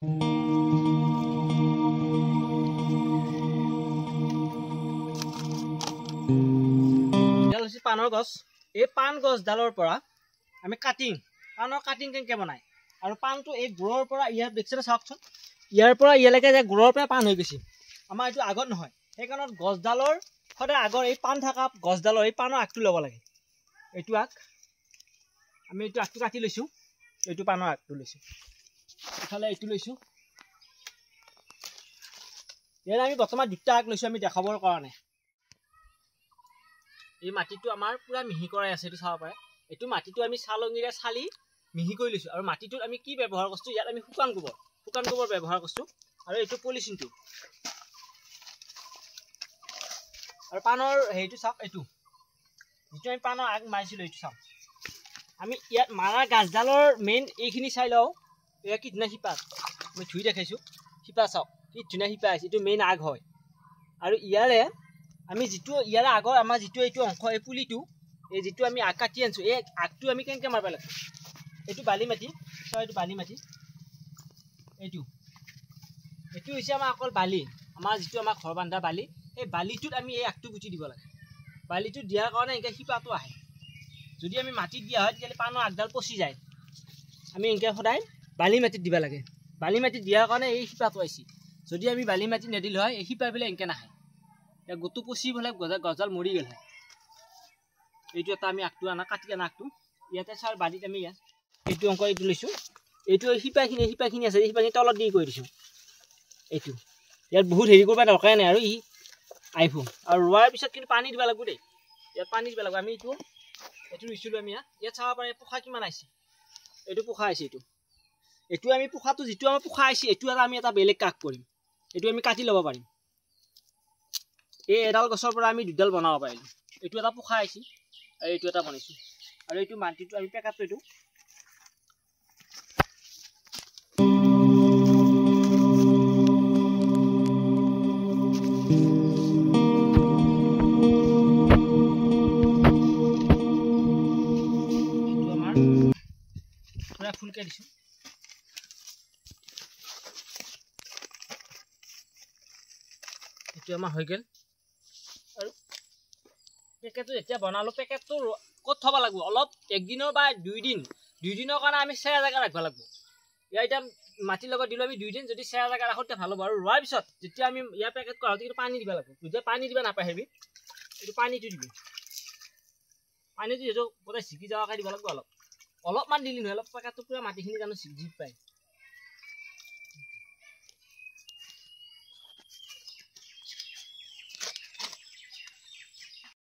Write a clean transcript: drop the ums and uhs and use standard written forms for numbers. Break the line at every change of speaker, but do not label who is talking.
এডাল হৈছে পাণৰ গছ। এই পাণ গছডালৰ পৰা আমি কাটিং, পাণৰ কাটিং কেনেকৈ বনায় আৰু পাণটো এই গুৰৰ পৰা ইয়াত দেখিছেনে চাওকচোন, ইয়াৰ পৰা ইয়ালৈকে যে গুৰৰ পৰা পাণ হৈ গৈছে। আমাৰ এইটো আগত নহয়, সেইকাৰণে গছডালৰ সদায় আগৰ এই পাণ থকা গছডালৰ এই পাণৰ আগটো ল'ব লাগে। এইটো আগ আমি এইটো আগটো কাটি লৈছোঁ, এইটো পাণৰ আগটো লৈছোঁ, ইফালে এইটো লৈছোঁ। ইয়াত আমি বৰ্তমান দুটা আগ লৈছোঁ আমি দেখাবৰ কাৰণে। এই মাটিটো আমাৰ পূৰা মিহি কৰাই আছে, এইটো চাব পাৰে। এইটো মাটিটো আমি চালনীৰে চালি মিহি কৰি লৈছোঁ। আৰু মাটিটোত আমি কি ব্যৱহাৰ কৰিছোঁ, ইয়াত আমি শুকান গোবৰ ব্যৱহাৰ কৰিছোঁ আৰু এইটো পলিথিনটো। আৰু পাণৰ হেৰিটো চাওক, এইটো যিটো আমি পাণৰ আগ মাৰিছিলোঁ এইটো চাওক। আমি ইয়াত মাৰা গাছডালৰ মেইন এইখিনি চাই লওঁ। এয়া কি ধুনীয়া শিপা, মই ধুই দেখাইছোঁ। শিপা চাওক কি ধুনীয়া শিপা আছে, এইটো মেইন আগ হয়। আৰু ইয়াৰে আমি যিটো ইয়াৰে আগৰ আমাৰ যিটো এইটো অংশ, এই পুলিটো, এই যিটো আমি আগ কাটি আনিছোঁ, এই আগটো আমি কেনেকৈ মাৰিব লাগিব। এইটো বালি মাটি, চাওক এইটো বালি মাটি, এইটো এইটো হৈছে আমাৰ অকল বালি, আমাৰ যিটো আমাৰ ঘৰ বান্ধা বালি, সেই বালিটোত আমি এই আগটো গুটি দিব লাগে। বালিটো দিয়াৰ কাৰণে এনেকৈ শিপাটো আহে। যদি আমি মাটিত দিয়া হয় তেতিয়াহ'লে পাণৰ আগডাল পচি যায়। আমি এনেকৈ সদায় বালি মাটিত দিব লাগে। বালি মাটিত দিয়াৰ কাৰণে এই শিপাটো আহিছে। যদি আমি বালি মাটিত নিদিলে হয় এই শিপাবিলাক এনেকৈ নাহে, এতিয়া গোটো পচি পেলাই গছডাল মৰি গ'ল হয়। এইটো এটা আমি আগটো আনা, কাটি আনা আগটো ইয়াতে চাৰ বালিত আমি ইয়াত এইটো অংক এইটো লৈছোঁ। এইটো শিপাখিনি আছে, এই শিপাখিনি তলত দি কৰি দিছোঁ। এইটো ইয়াত বহুত হেৰি কৰিব দৰকাৰে নাই আৰু ই আহিব। আৰু ৰোৱাৰ পিছত কিন্তু পানী দিব লাগিব দেই, ইয়াত পানী দিব লাগিব। আমি এইটো ৰুইছিলোঁ আমি ইয়াত চাব পাৰে পোখা কিমান আহিছে, এইটো পোখা আহিছে। এইটো এইটো আমি পোখাটো যিটো আমাৰ পোখা আহিছে এইটো এটা আমি এটা বেলেগ কাক কৰিম, এইটো আমি কাটি ল'ব পাৰিম। এই এডাল গছৰ পৰা আমি দুডাল বনাব পাৰিলোঁ। এইটো এটা পোখা আহিছে আৰু এইটো এটা বনাইছোঁ। আৰু এইটো মাটিটো আমি পেকাটো এইটো আমাৰ পুৰা ফুলকে দিছোঁ। এইটো আমাৰ হৈ গ'ল। আৰু পেকেটটো যেতিয়া বনালোঁ, পেকেটটো ক'ত থ'ব লাগিব, অলপ একদিনৰ বা দুইদিনৰ কাৰণে আমি চেৰা জেগা ৰাখিব লাগিব। ইয়াৰ এতিয়া মাটিৰ লগত দিলোঁ আমি দুইদিন, যদি চেৰা জেগা ৰাখোঁ তেতিয়া ভাল হ'ব। আৰু ৰোৱাৰ পিছত যেতিয়া আমি ইয়াৰ পেকেট কৰা কিন্তু পানী দিব লাগিব। যেতিয়া পানী দিব নাপাহৰিবি, এইটো পানীটো দিবি, পানীটো যিহেতু গোটেই জিকি যোৱাকৈ দিব লাগিব। অলপ অলপমান দিলি নহয়, অলপ পেকেটটো পূৰা মাটিখিনি জানো জিকি পায়।